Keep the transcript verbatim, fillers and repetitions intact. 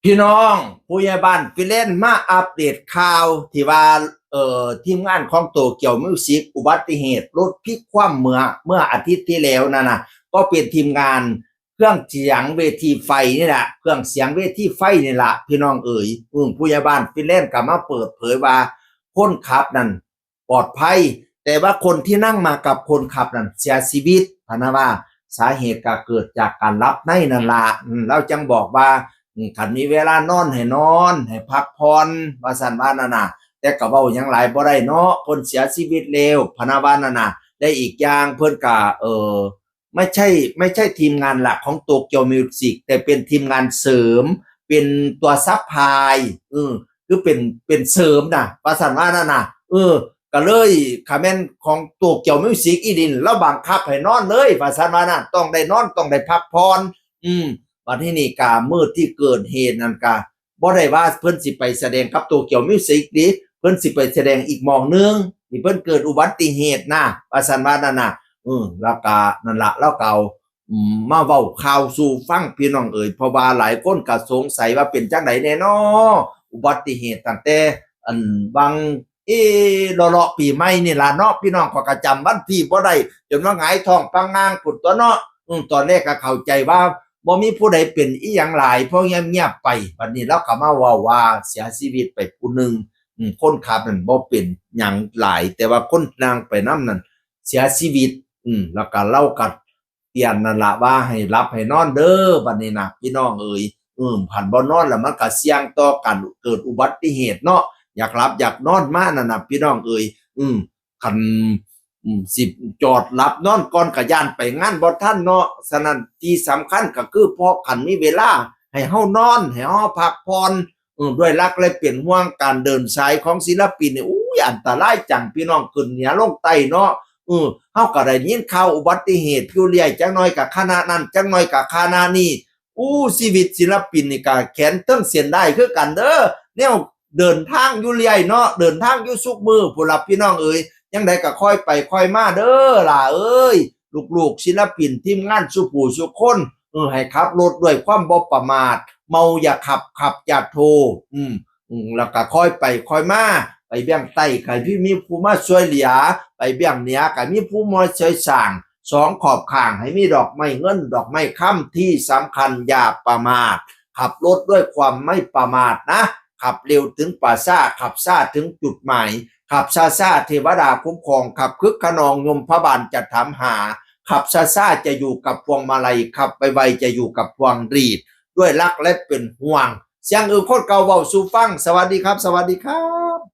พี่น้อง ผู้ใหญ่บ้านฟิเลนมาอัปเดตข่าวที่ว่า เอ่อ ทีมงานของโตเกียวมิวสิก อุบัติเหตุรถพลิกคว่ำเมื่อ เมื่ออาทิตย์ที่แล้วนั่นนะ ก็เป็นทีมงานเครื่องเสียงเวทีไฟนี่แหละ เครื่องเสียงเวทีไฟนี่แหละ พี่น้องเอ๋ย อืม ผู้ใหญ่บ้านฟิเลนก็มาเปิดเผยว่า คนขับนั่น ปลอดภัย แต่ว่าคนที่นั่งมากับคนขับนั่นเสียชีวิต พะนะว่า สาเหตุก็เกิดจากการหลับในนั่นละ อืม เราจังบอกว่า อืม คันมีเวลานอนให้นอน ให้พักผ่อน ว่าซั่นว่านั่นน่ะ แต่ก็เว้าหยังหลายบ่ได้เนาะ คนเสียชีวิตแล้ว พะนะว่านั่นน่ะ และอีกอย่างเพิ่นก็ เอ่อ ไม่ใช่ ไม่ใช่ทีมงานหลักของโตเกียวมิวสิก แต่เป็นทีมงานเสริม เป็นตัวซัพพลาย เออ คือเป็น เป็นเสริมน่ะ ว่าซั่นว่านั่นน่ะ เออ ก็เลย คันแม่นของโตเกียวมิวสิกอีหลี ลาวบังคับให้นอนเลย ว่าซั่นว่านั่น ต้องได้นอน ต้องได้พักผ่อน อืม บัดทีนี้ก็มื้อที่เกิดเหตุนั่นก็บ่ได้ว่าเพิ่นสิไปแสดงกับโตเกียวมิวสิกเด้ เพิ่นสิไปแสดงอีกหม่องหนึ่ง ที่เพิ่นเกิดอุบัติเหตุนะ ว่าซั่นว่านั่นน่ะ อืม แล้วก็นั่นละ ลาวก็เอา อืม มาเว้าข่าวสู่ฟังพี่น้องเอ๋ย เพราะว่าหลายคนก็สงสัยว่าเป็นจั่งใดแน่น้อ อุบัติเหตุตั้งแต่ อัน วัง เอ เลาะๆ ปีใหม่นี่ล่ะเนาะ พี่น้อง ข้อยก็จำวันที่บ่ได้ จนว่าหงายท้องปังงางพุ้นตั๊วเนาะ อืม ตอนแรกก็เข้าใจว่าบ่มีผู้ใดเป็นอิหยังหลาย เพราะเงียบๆ ไป บัดนี้ลาวก็มาเว้าว่าเสียชีวิตไปผู้หนึ่ง อืม คนขับนั่นบ่เป็นหยังหลาย แต่ว่าคนนั่งไปนำนั่นเสียชีวิต อืม แล้วก็ลาวก็ เตือนนั่นละว่าให้หลับให้นอนเด้อ บัดนี้นะพี่น้องเอ๋ย อืม คันบ่นอนแล้วมันก็เสี่ยงต่อการเกิดอุบัติเหตุเนาะ อยากหลับอยากนอนมานั่นน่ะพี่น้องเอ๋ย อืม คัน อืม สิจอดหลับนอนก่อนก็ย้านไปงานบ่ทันเนาะ ฉะนั้นที่สำคัญก็คือพอคันมีเวลาให้เฮานอน ให้เฮาพักผ่อน เออ ด้วยรักและเป็นห่วง การเดินสายของศิลปินนี่ อุ้ย อันตรายจังพี่น้อง ขึ้นเหนือลงใต้เนาะ เออ เฮาก็ได้ยินข่าวอุบัติเหตุอยู่เรื่อย จักหน่อยก็คณะนั้น จักหน่อยก็คณะนี้ อู้ ชีวิตศิลปินนี่ก็แขนเทิงเส้นด้ายคือกันเด้อ แนวเดินทางอยู่เรื่อยเนาะ เดินทางอยู่ซุมื้อพู้นล่ะพี่น้องเอ๋ย จั่งใดก็ค่อยไปค่อยมาเด้อล่ะเอ้ย ลูกๆ ศิลปิน ทีมงานซุผู้ซุคน เออ ให้ขับรถด้วยความบ่ประมาท เมาอย่าขับ ขับอย่าโท อืม อืม แล้วก็ค่อยไปค่อยมา ไปเวียงใต้ก็มีผู้มาช่วยเหลือ ไปเวียงเหนือก็มีผู้มาช่วยสร้าง สองขอบข้างให้มีดอกไม้เงิน ดอกไม้คำ ที่สำคัญอย่าประมาท ขับรถด้วยความไม่ประมาทนะ ขับเร็วถึงป่าช้า ขับช้าถึงจุดหมาย ขับช้าๆ เทวดาคุ้มครอง ขับคึกคะนองยมพบาลจะถามหา ขับช้าๆ จะอยู่กับพวงมาลัย ขับไวๆ จะอยู่กับพวงหรีด ด้วยรักและเป็นห่วง เสียงอื่นคนเก่าเว้าสู่ฟัง สวัสดีครับ สวัสดีครับ